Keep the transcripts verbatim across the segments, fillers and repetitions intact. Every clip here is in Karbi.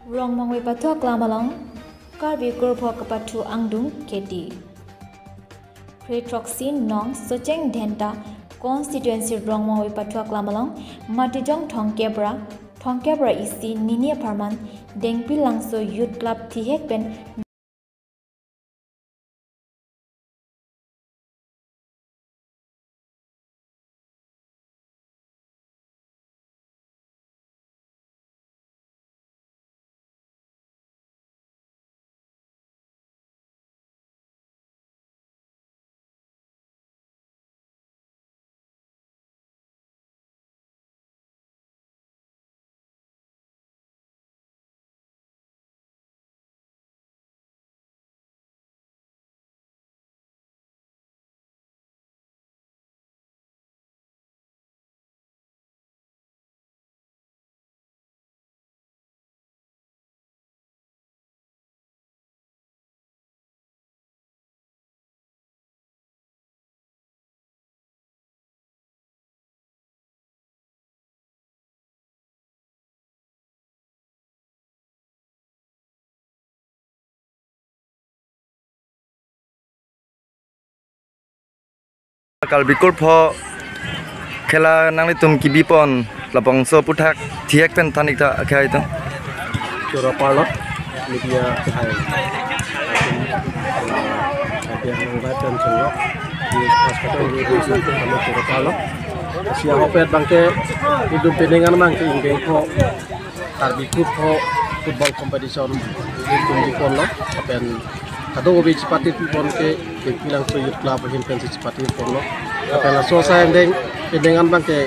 Rongmongve pathu aklam along Karbi kurpho kapathu angdung keti. Kre throksi nong Socheng Dhenta constituency Rongmongve pathu aklam along Matijong Thongkebra, Thongkebra isi nini apharman Dengpi Langso Youth Club thihek pen Karbi kurpho khela nanglitum kebipon labangso aphuthak thihek pen than-ik tha akhai to. Choro parlo, media hai. Media nang bai pen choro. Di pas kata di di sa kami choro parlo. Sia hopet abangke, nelitum penang an abangke ingdeng pho Karbi kurpho football competition nelitum biponlo, lapen kadokave chepate pipon ke Dengpi Langso Youth Club ahin pensi chepate ponlo. Lapen laso asai ingdeng, ingdeng an abangke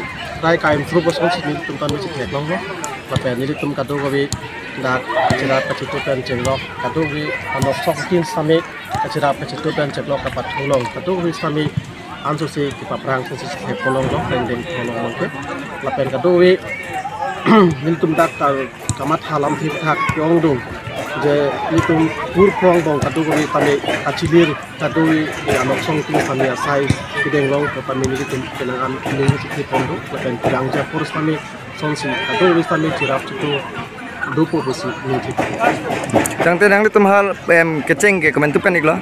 try ka-improve asonsi nelitum tame chetheklonglo. Lapen nelitum kadokave dak cherap kachitu pen chenglok, kadokave anok sok tin sami kacherap kachitu pen chenglok kapathu along, kadokave sami ansose kepaprang sose chetheklonglo, ingdeng pho along abangke. Lapen kadokave nelitum dak ka- kamatha alam thikthak ke-ongdung. Je nelitum kurpho angbong kadokave tame kachilir, kadokave anok sok tin sami asai kedeng long, tame nelitum penang an ning chikri pondung, lapen kelang japur sami asonsi kadokave sami cherap chitu dopo pusi ning chikri. Tangte nanglitum hal em kecheng ke komentup kan-iklo.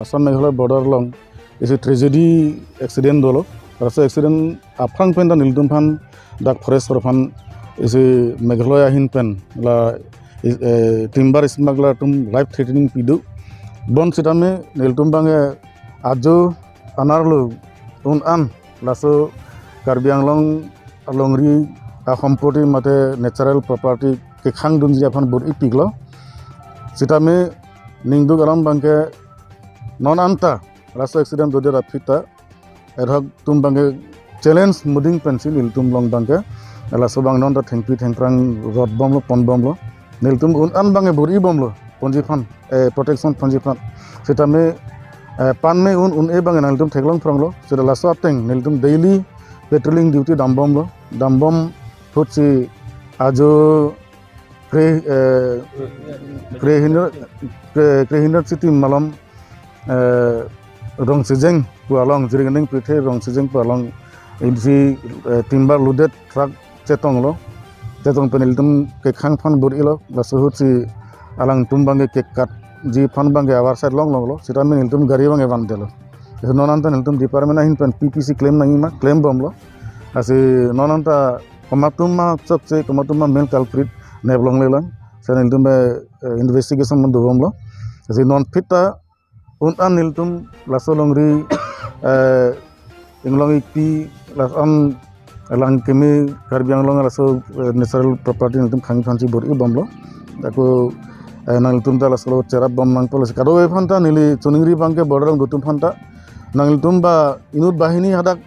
Assam Meghalaya border along isi tragedy accident dolo. Laso accident aphrang pen ta nelitum aphan dak forest aphan isi Meghalaya ahin pen la is- eh, timber smuggler atum life threatening pido. Bonsitame nelitum abangke ajo anerlo un-an laso Karbi Anglong alongri asompoti mate natural property kekhangdunji aphan bor-ipiklo. Sitame ningduk alam abangke non anta laso accident dodet aphi ta ad hoc atum abangke challenge muding pensi nelitum along abangke laso abang non ta thengpi thengphrang rotbomlo, ponbomlo. Nelitum un-an abangke bor-ibomlo ponji aphan, eh, protection ponji aphan. Sitame, eh, pan me un un-e abangke nanglitum theklong phronglo. Sita laso ateng nelitum daily patrolling duty dambomlo. Dambom ahutsi ajo kre eh, krehini kre- krehini siti malom eh, Rongsijeng pu along, Jirikinding Pirthe Rongsijeng pu along isi eh, timber loaded truck chetonglo. Chetong pen ilitum kekhang aphan bor-ilo, laso ahut si alangtum abangke kekatji aphan abangke avar side longlonglo. Seta pen ilitum gari abangke vandetlo. Lasi non anta ilitum department ahin pen P P C claim nangji ma, claim bomlo. Lasi non anta komatum ma chokche, komatum ma main culprit nep longle lang. Lasi ilitum eh, investigation man dobomlo. Lasi non aphi ta un an ilitum laso longri eh, Inglong Ikpi, laso an Langkimi, Karbi Anglong laso eh, natural property ilitum khang aphan si bor-ibomlo. Ako eh, nanglitum ta laso cherap bom nangpo, lasi kadokave aphan ta neli choningri abangke border along dotum aphan ta, nanglitum ba inut banghini hadak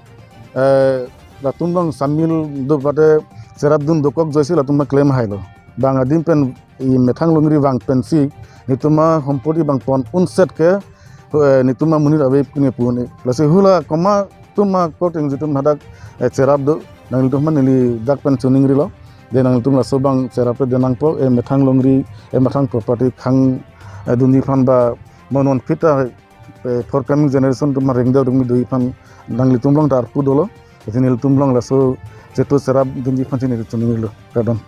eh, latum along samil do pate cherapdun dokok ajoine si latum ta claim hailo. Bang adim pen emethang longri vang pensi netum asompoti abang pon unset ke eh, netum amonit ave pu ne pu ne. Lasi hula komatum akot ingjitum hadak eh, cherap do, nanglitum aphan neli dak pen choningrilo. Je nanglitum laso abang cherap de nangpo, emethang longri, emethang property khang eh, dunji aphan ba mo non aphi ta eh, forthcoming generation atum areng do rungmi doji aphan nanglitum along ta arpu dolo. Lasi nelitum along laso chetu cherap dunji aphan si neli choningrilo. Kardom.